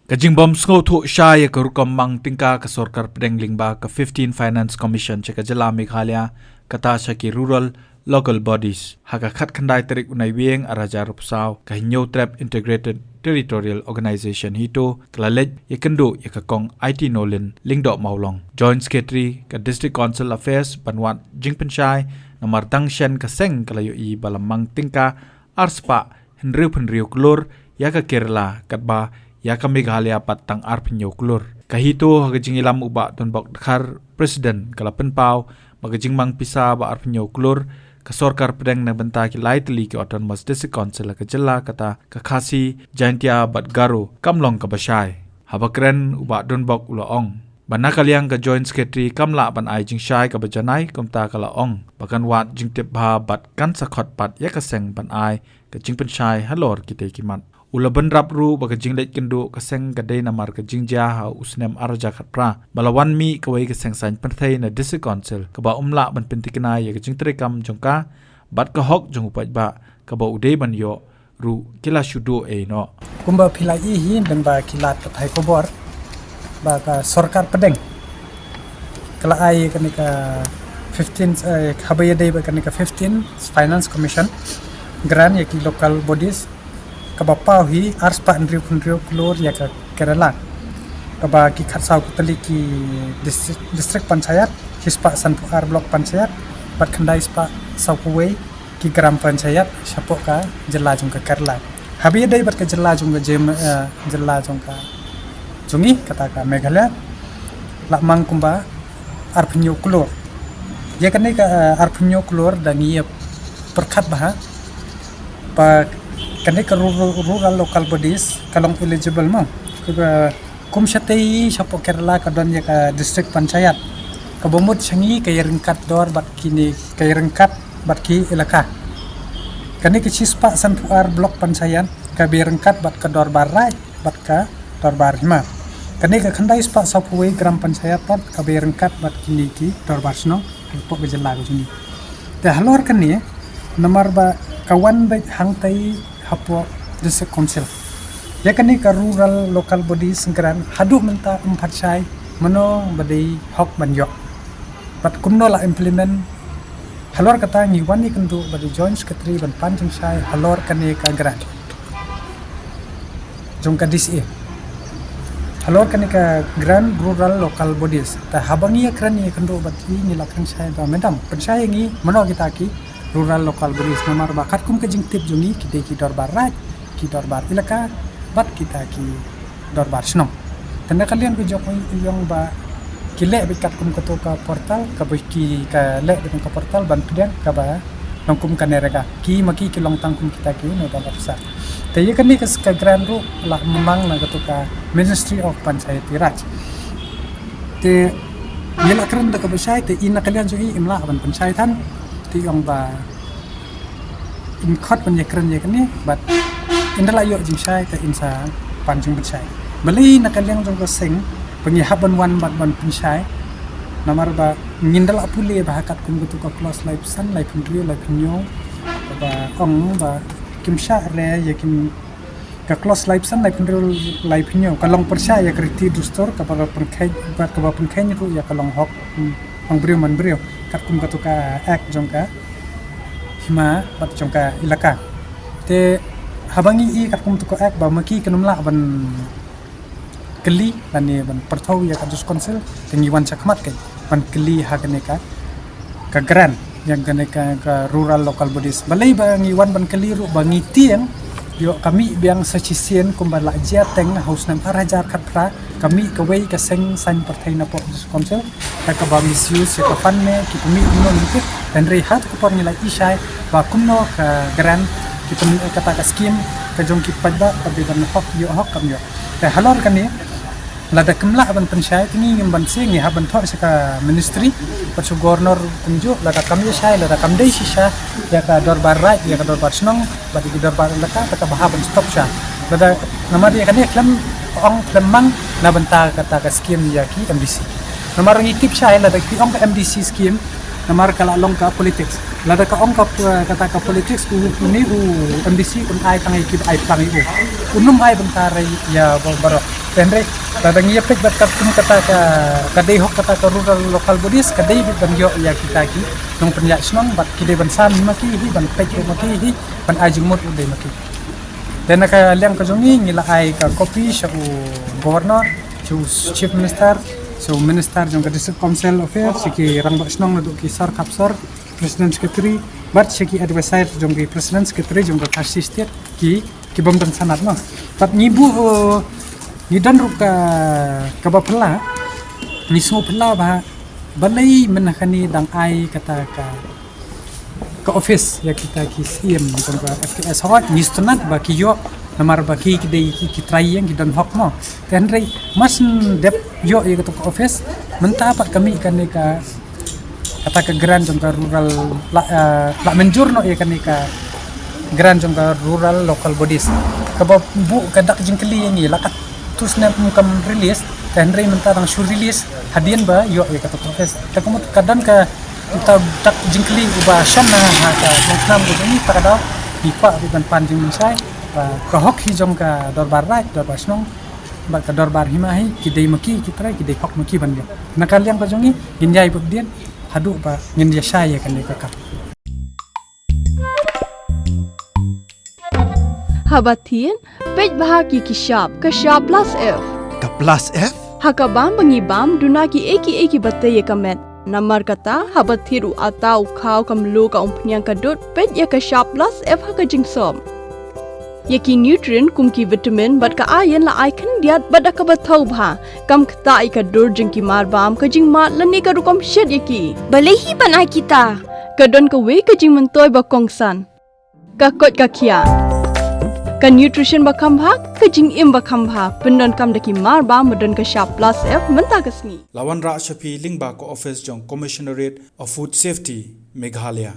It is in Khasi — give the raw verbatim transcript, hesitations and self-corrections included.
Ka jingbym sngewthuh shai ïa ka rukom mang tyngka ka sorkar pdeng lyngba ka fifteen Finance Commission sha ka jylla Meghalaya, kata sha ki rural local bodies. Ha ka khatkhyndai tarik u Naiwieng ar hajar arphew saw, ka Hynñiewtrep Integrated Territorial Organization HITO ka la leit ïakynduh ïa ka Kong Aiti Nolin Lyngdoh Mawlong, Joint Secretary ka District Council Affairs, ban wad jingpynshai namar dang shen ka seng ka la ïohi ba la mang tyngka ar spah hynriew phew hynriew klur ïa ka Kerala, katba ïa ka Meghalaya pat tang ar phew hynñiew klur. Ka HITO ha ka jingïalam u Bah Donbok Dkhar, President, ka la pynpaw ba ka jingmang pisa ba ar phew hynñiew klur ka sorkar pdeng na bynta ki lai tylli ki Autonomous District Council ha ka jylla, kata ka Khasi, Jaintia bad Garo, kam long kaba shai. Haba kren, u Bah Donbok u la ong ba na ka liang ka Joint Secretary kam lah ban ai jingshai kaba janai, kumta ka la ong ba kan wad jingtip bha bad kan sa khot pat ïa ka seng ban ai ka jingpynshai halor kitei ki mat. U la bynrap ruh ba ka jingleit kynduh ka seng ka dei namar ka jingjia ha u snem ar hajar khatphra, ba la wan mih kawei ka seng saiñ pyrthei na District Council kaba ym lah ban pynthikna ïa ka jingtrei kam jong ka bad ka hok jong u paidbah kaba u dei ban ïoh ruh ki la shu duh ei noh. Kumba phi la ïohi hi, dang ba ki lad pathai khubor ba ka sorkar pdeng ka la ai kane ka fifteen, eh, haba ïadei bad kane ka fifteen Finance Commission grant ïa ki local bodies, kaba paw hi ar spah hynriew phew hynriew klur ïa ka Kerala, kaba ki khatsaw ka tylli ki district, district panchayat, shi spah sanphew ar block panchayat bad khyndai spah saw kawei ki gram panchayat shapoh ka jylla jong ka Kerala. Haba ïadei bad ka jylla jong ka jem, eh, jylla jong ka jong ngi, kata ka Meghalaya, la mang kumba ar phew hynñiew klur. Ïa kane ka, eh, ar phew hynñiew klur da ngi ïa pyrkhat bha ba kane ka rural, rural local bodies ka long eligible mo. Ka, kum shatei shapoh Kerala ka don ïa ka district panchayat, kaba mut sha ngi ka ïaryngkat dor bad kine, ka ïaryngkat bad ki elaka. Kane ka shi spah sanphew ar block panchayat kaba ïaryngkat bad ka dorbar raij bad ka dorbar hima. Kane ka khyndai spah saw phew wei gram panchayat pat kaba ïaryngkat bad kine ki dorbar shnong hapoh ka jylla ka jong ngi. Te halor kane, namar ba ka wan beit hangtai hapoh District Council, ïa kane ka Rural Local Bodies Grant haduh mynta ym pat shai mano ba dei hok ban ïoh bad kumno la implement. Halor kata ngi wan ïakynduh bad u Joint Secretary ban pan jingshai halor kane ka grant jong ka D C A, halor kane ka grant Rural Local Bodies. Te haba ngi ïakren ïakynduh bad i, ngi la kren shai ba, madam, pynshai ïa ngi mano kita ki Rural Local Bodies, namar ba katkum ka jingtip jong ngi ki dei ki dorbar raij, ki dorbar elaka bad kita ki dorbar shnong. Te na ka liang ka jong i ong ba ki leh beit katkum kato ka portal, kaba ki ka leh beit ka portal ban pdiang kaba long kum ka NREGA. Ki ma ki ki long tang kum kita ki nodal officer. Te ïa kane ka, ka grant ruh la mang na kato ka Ministry of Panchayati Raj. Te ïa la kren da kaba shai, te i na ka liang jong i im lah ban pynshai than. Te i ong ba in khot ban ïakren ïa kane bad in da la ïoh jingshai te in sa pan jingpynshai. Balei na ka liang jong ka seng ba ngi hap ban wan bad ban pynshai, namar ba ngin da la pule ba ha katkum kato ka clause laiphew san, laiphew hynriew, laiphew hynñiew, ba ong ba kim shah re ïa kim, ka clause laiphew san, laiphew hynriew, laiphew hynñiew ka long pyrshah ïa ka riti dustur kaba pynkheiñ, kaba pynkheiñ ruh ïa ka long hok, hmm, hok briew man briew katkum kato ka Act jong ka hima bad jong ka elaka. Te haba ngi i katkum kato ka Act ba ma ki kin ym lah ban kylli lane ban pyrthaw ïa ka District Council, te ngi wan shakhmat keiñ ban kylli ha kane ka, ka grant ïa kane ka, ka Rural Local Bodies. Balei ba ngi wan ban kylli ruh? Ba ngi tieng ïoh ka mih biang sa shisien kumba la jia teng ha u snem ar hajar khatphra, ka mih kawei ka seng saiñ pyrthei na pdeng District Council, ka, kaba misuse ïa ka fund ne ki pynmih kumno lynti. Hynrei ha kato ka por ngi la i shai ba kumno ka grant, ki pyn, kata ka scheme ka jong ki paidbah ka dei ban hok, ïoh hok kam ïoh. Te halor kane, lada kim lah ban pynshai te ngi ngim banse, ngi hap ban thoh sha ka Ministry bad sha u Governor kumjuh, lada kam ïa shai, lada kam dei shisha ïa ka dorbar raij, ïa ka dorbar shnong bad ïa ki dorbar elaka, te kaba hap ban stop sha. Lada, namar ïa kane khlem ong khlem mang na bynta kata ka scheme ïa ki M D C. Namar ngi tip shai lada ki ong ka M D C scheme, namar ka la long ka politics. Lada ka ong ka, kata ka politics, u, une u M D C un ai tang ïa ki ba ai plang ïa u. Un ym ai bynta re ïa ba, baroh. Te hynrei lada ngi ïa peit bad katkum kata ka, ka dei hok kata ka rural local bodies, ka dei beit ban ïoh ïa kita ki nongpynïaid shnong bad ki dei ban san ma ki hi, ban peit ma ki hi, ban ai jingmut u dei ma ki. Te na ka liang ka jong ngi, ngi la ai ka copy sha u Governor, sha u Chief Minister, sha u Minister jong ka District Council Affairs, sha ki rangbah shnong naduh ki sor khap sor, President Secretary, bad sha ki advisor jong ki President Secretary jong ka Khasi State, ki, ki bym don sanad noh. Bad ngi buh, uh, ngi don ruh ka, kaba phylla, ngi sngew phylla ba, balei mynta kane dang ai kata ka, ka office ïa kita ki siem jong ka F K S, hooid ngi sngewtynnat ba ki ïoh namar ba ki, ki dei ki, ki trai ïing, ki don hok mo. Te hynrei mar shen dep ïoh ïa kata ka office, mynta pat ka mih kane ka, kata ka grant jong ka rural, la, eh, la mynjur noh ïa kane ka grant jong ka rural local bodies. Kaba buh ka dak jingkylli ïa ngi, la katto snem ym kam release, te hynrei mynta dang shu release hadien ba ïoh ïa kata ka office. Te ka mut ka don ka, kata dak jingkylli uba shong na ha ka longsnam ka jong ngi, ta ka daw ngi kwah beit ban pan jingmynshai ba ka hok hi jong ka dorbar raid, dorbar shnong bad ka dorbar hima hi, ki dei ma ki, ki trai, ki dei hok ma ki ban ïoh. Na ka liang ka jong ngi, ngin ïai bud dien haduh ba ngin ïa shai ïa kane ka kam. Haba thied, peit bha ki, ki shap, ka shap plus F. Ka plus F? Ha ka bam ba ngi bam, duna kiei kiei kiba tei ïa ka met. Namar kata, haba thied u atta, u khaw, ka mluh, ka umphniang, ka dud, peit ïa ka shap plus F ha ka jingsop. Ïa ki nutrient kum ki vitamin bad ka iron la ai khyndiat bad da kaba thaw bha. Kam ktah ïa ka dur jong ki mar bam, ka jingmad lane ka rukom shet ïa ki. Balei hi ban ai kita? Ka don kawei ka jingmyntoi ba kongsan. Ka koit ka khiah. Ka nutrition ba kham bha, ka jingim ba kham bha. Pyndonkam da ki mar bam ba don ka shap plus F mynta ka sngi. La wanrah sha phi lyngba ka office jong Commissionerate of Food Safety, Meghalaya.